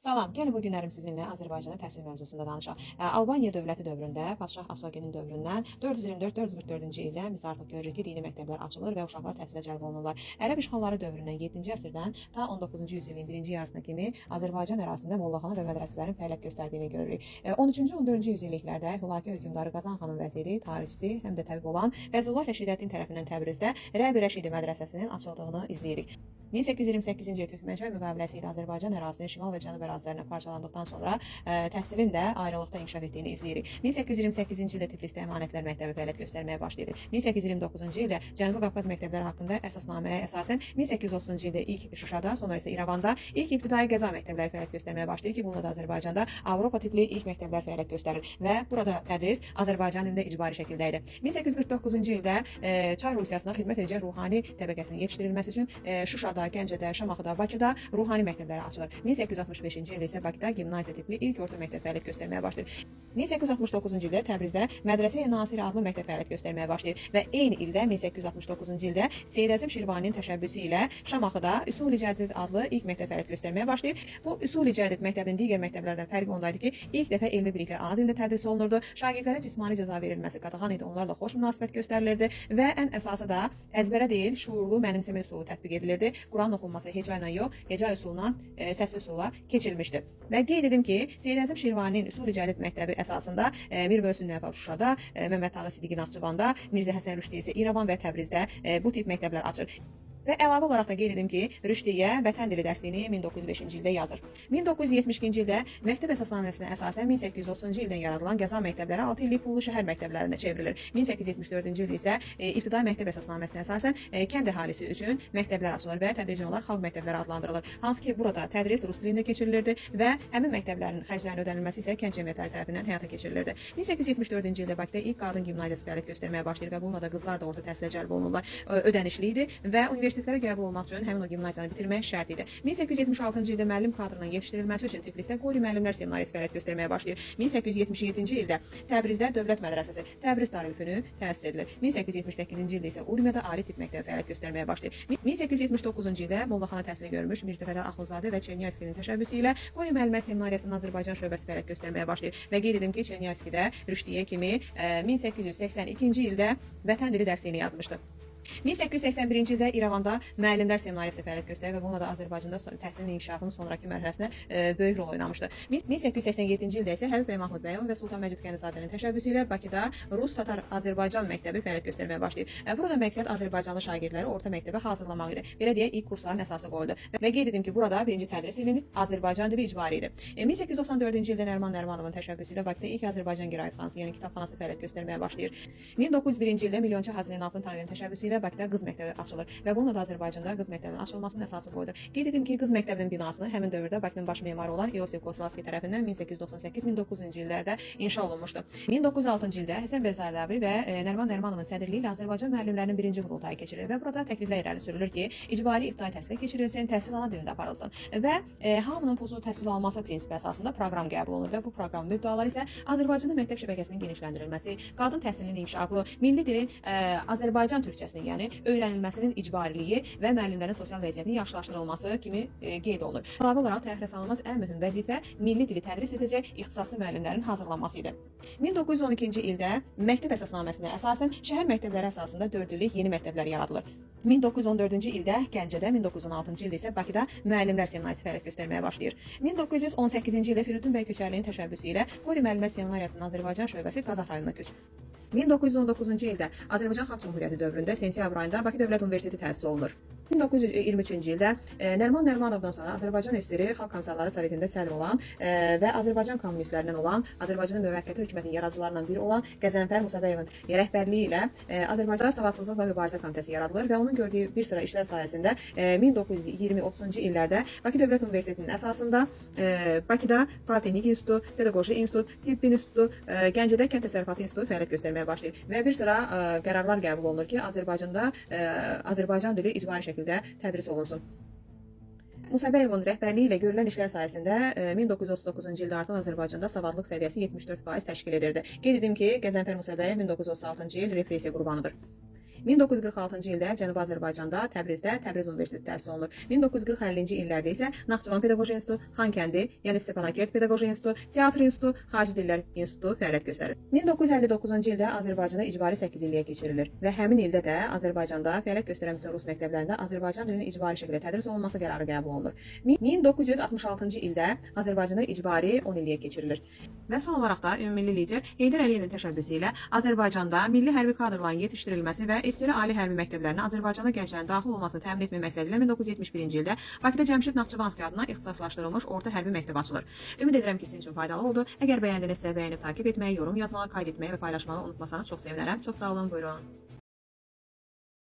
Salam, gəlin bu günlərim sizinlə Azərbaycanda təhsil mövzusunda danışaq. Albaniya dövləti dövründə, Padşah Asoginin dövründən 424-444-cü ildə biz artıq görürük ki, dini məktəblər açılır və uşaqlar təhsilə cəlb olunurlar. Ərəb işğalları dövründən 7-ci əsrdən ta 19-cu yüzilliyin birinci yarısına kimi Azərbaycan ərazisində mollaxana və mədrəsələrin fəaliyyət göstərdiyini görürük. 13-cü, 14-cü yüzilliklərdə Hülaki hökmdarı Qazan xanın vəziri, tarixçisi, həm də təbib olan Fəzlullah Rəşidəddin tərəfindən Təbrizdə Rəbi Rəşidi mədrəsəsinin açıldığını izləyirik. 1828-ci il Türkmənçay müqaviləsi ilə Azərbaycan ərazisinin şimal və cənub ərazilərinə parçalandıqdan sonra təhsilin də ayrılıqda inkişaf etdiyini izləyirik. 1828-ci ildə Tiflisdə Əmanətlər məktəbi fəaliyyət göstərməyə başlayır. 1829-cu ildə Cənubi Qafqaz məktəbləri haqqında əsasnaməyə əsasən 1830-cu ildə ilk Şuşada, sonra isə İrəvanda ilk ibtidai qəza məktəbləri fəaliyyət göstərməyə başlayır ki, bununla da Azərbaycanda Avropa tipli ilk məktəblər fəaliyyət göstərir və burada tədris Azərbaycan dilində icbari şəkildə idi. 1849-cu ildə Çar Rusiyasına xidmət edəcək ruhani təbəqəsinin yetişdirilməsi üçün Şuşada, Gəncədə, Şamaxıda, Bakıda ruhani məktəbləri açılır. 1865-ci ildə isə Bakıda gimnaziya tipli ilk orta məktəb fəaliyyət göstərməyə başlayır. 1869-cu ildə Təbrizdə Mədrəsə-i Nasiri adlı məktəb fəaliyyət göstərməyə başlayır və eyni ildə 1869-cu ildə Seyid Əzim Şirvaninin təşəbbüsü ilə Şamaxıda Üsul-i Cədid adlı ilk məktəb fəaliyyət göstərməyə başlayır. Bu Üsul-i Cədid məktəbinin digər məktəblərdən fərqi onda idi ki, ilk dəfə elmi biliklər ana dilində tədris olunurdu. Şagirdlərə cismani cəza verilməsi qadağan idi, onlarla xoş münasibət göstərilirdi və ən əsası da əzbərə deyil, şuurlu mənimsəmə üsulu tətbiq edilirdi. Quran oxunması heca ilə yox, heca üsuluna, səsli üsula keçirilmişdi. Və qeyd edim ki, Seyid Əzim Şirvaninin Üsul-i Cədid məktəbi əsasında Mir Möhsün Nəvab Şuşada, Məmməd Tağı Siddiqi Naxçıvanda, Mirzə Həsən Rüşdi isə İrəvan və Təbrizdə bu tip məktəblər açır. Və əlavə olaraq da qeyd edim ki, Rüşdiyə Vətən dili dərsliyini 1905-ci ildə yazır. 1972-ci ildə məktəb əsasnaməsinə əsasən 1830-cu ildən yaradılan qəza məktəbləri 6 illik pullu şəhər məktəblərinə çevrilir. 1874-cü ildə isə ibtidai məktəb əsasnaməsinə əsasən kənd əhalisi üçün məktəblər açılır və tədricən onlar xalq məktəbləri adlandırılır. Hansı ki, burada tədris rus dilində keçirilirdi və həmin məktəblərin xərclərinin ödənilməsi isə kənd cəmiyyətləri tərəfindən həyata keçirilirdi. 1874-cü ildə Bakıda ilk qadın gimnaziyası fəaliyyət göstərməyə başlayır və bununla da qızlar da orta təhsilə cəlb olunurlar. Ödənişli idi və universitetlərə qəbul olmaq üçün həmin o gimnaziyanı bitirmək şərt idi. 1876-cı ildə müəllim kadrının yetişdirilməsi üçün Tiflisdə Qori müəllimlər seminariyası fəaliyyət göstərməyə başlayır. 1877-ci ildə Təbrizdə Dövlət Mədrəsəsi Təbriz Darülfünunu təsis edilir. 1878-ci ildə isə Urmiyada Ali Tibb Məktəbi fəaliyyət göstərməyə başlayır. 1879-cu ildə mollaxana təhsili görmüş Mirzə Fətəli Axundzadə və Çerniyevskinin təşəbbüsü ilə Qori müəllimlər seminariyasının Azərbaycan şöbəsi fəaliyyət göstərməyə başlayır. Və qeyd edim ki, Çerniyevski də Rüşdiyə kimi 1882-ci ildə Vətən dili dərsliyini yazmışdı. 1881-ci ildə İrəvanda müəllimlər seminariyası fəaliyyət göstərir və bununla da Azərbaycanda təhsilin inkişafının sonrakı mərhələsinə böyük rol oynamışdı. 1887-ci ildə isə Həbib bəy Mahmudbəyov və Sultan Məcid Qənizadənin təşəbbüsü ilə Bakıda Rus-Tatar Azərbaycan məktəbi fəaliyyət göstərməyə başlayır. Burada məqsəd Azərbaycanlı şagirdləri orta məktəbə hazırlamaq idi. Belə deyək, ilk kursların əsası qoyuldu. Və qeyd edim ki, burada birinci tədris ilinin Azərbaycan dili icbari idi. 1894-cü ildə Nəriman Nərimanovun təşəbbüsü ilə Bakıda ilk Azərbaycan qiraətxanası, yəni kitabxanası fəaliyyət göstərməyə başlayır. 1901-ci ildə Milyonçu Hacı Zeynalabdin Tağıyevin təşəbbüsü ilə Bakıda qız məktəbi açılır və bununla da Azərbaycanda qız məktəbinin açılmasının əsası qoyulur. Qeyd edim ki, qız məktəbinin binasını həmin dövrdə Bakının baş memarı olan Iosif Koslavski tərəfindən 1898-1900-cü illərdə inşa olunmuşdu. 1906-cı ildə Həsən bəy Zardabi və Nəriman Nərimanovun sədrliyi ilə Azərbaycan müəllimlərinin birinci qurultayı keçirilir və burada təkliflər irəli sürülür ki, icbari ibtidai təhsilə keçirilsin, təhsil ana dilində aparılsın və hamının pulsuz təhsil alması prinsipi əsasında proqram qəbul olunur və bu proqram müddəaları isə Azərbaycanda məktəb şəbəkəsinin genişləndirilməsi, qadın təhsilinin inkişafı, milli dilin Azərbaycan türkçəsinin, yəni öyrənilməsinin icbariliyi və müəllimlərin sosial vəziyyətinin yaxşılaşdırılması kimi qeyd olunur. Əlavə olaraq təxirə salınmaz ən mühüm vəzifə milli dili tədris edəcək ixtisaslı müəllimlərin hazırlanması idi. 1912-ci ildə məktəb əsasnaməsinə əsasən şəhər məktəbləri əsasında 4 illik yeni məktəblər yaradılır. 1914-cü ildə Gəncədə, 1916-cı ildə isə Bakıda müəllimlər seminariyası fəaliyyət göstərməyə başlayır. 1918-ci ildə Firidun bəy Köçərlinin təşəbbüsü ilə Qori müəllimlər seminariyasının Azərbaycan şöbəsi Qazax rayonuna köçür. 1919-cu ildə Azərbaycan Xalq Cümhuriyyəti dövründə sentyabr ayında Bakı Dövlət Universiteti təsis olunur. 1923-cü ildə Nəriman Nərimanovdan sonra Azərbaycan SSR Xalq Komissarları Sovetində sədr olan və Azərbaycan kommunistlərindən olan, Azərbaycanın müvəqqəti hökumətinin yaradıcılarından biri olan Qəzənfər Musabəyevin rəhbərliyi ilə Azərbaycanda Savadsızlıqla Mübarizə Komitəsi yaradılır və onun gördüyü bir sıra işlər sayəsində 1920-30-cu illərdə Bakı Dövlət Universitetinin əsasında Bakıda Politexnik İnstitutu, Pedaqoji İnstitut, Tibb İnstitutu, Gəncədə Kənd Təsərrüfatı İnstitutu fəaliyyət göstərməyə başlayır və bir sıra qərarlar qəbul olunur ki, Azərbaycanda Azərbaycan dili icbari şəkildə tədris olunsun. Musabəyevin rəhbərliyi ilə görülən işlər sayəsində 1939-cu ildə artıq Azərbaycanda savadlıq səviyyəsi 74% təşkil edirdi. Qeyd edim ki, Qəzənfər Musabəyev 1936-cı il repressiya qurbanıdır. 1946-cı ildə Cənubi Azərbaycanda, Təbrizdə Təbriz Universiteti təsis olunur. 1940-50-ci illərdə isə Naxçıvan Pedaqoji İnstitutu, Xankəndi, yəni Stepanakert Pedaqoji İnstitutu, Teatr İnstitutu, Xarici Dillər İnstitutu fəaliyyət göstərir. 1959-cu ildə Azərbaycanda icbari 8 illiyə keçirilir və həmin ildə də Azərbaycanda fəaliyyət göstərən bütün rus məktəblərində Azərbaycan dilinin icbari şəkildə tədris olunması qərarı qəbul olunur. 1966-cı ildə Azərbaycanda icbari 10 illiyə keçirilir. Və son olaraq da ümummilli lider Heydər Əliyevin təşəbbüsü ilə Azərbaycanda milli hərbi kadrların yetişdirilməsi və SSR Ali Hərbi Məktəblərinə Azərbaycanda gənclərin daxil olmasını təmin etmək məqsədi ilə 1971-ci ildə Bakıda Cəmşid Naxçıvanski adına ixtisaslaşdırılmış orta hərbi məktəb açılır. Ümid edirəm ki, sizin üçün faydalı oldu. Əgər bəyəndinizsə, bəyənib takip etməyi, yorum yazmağı, qayd etməyi və paylaşmağı unutmasanız çox sevinərəm. Çox sağ olun, buyurun.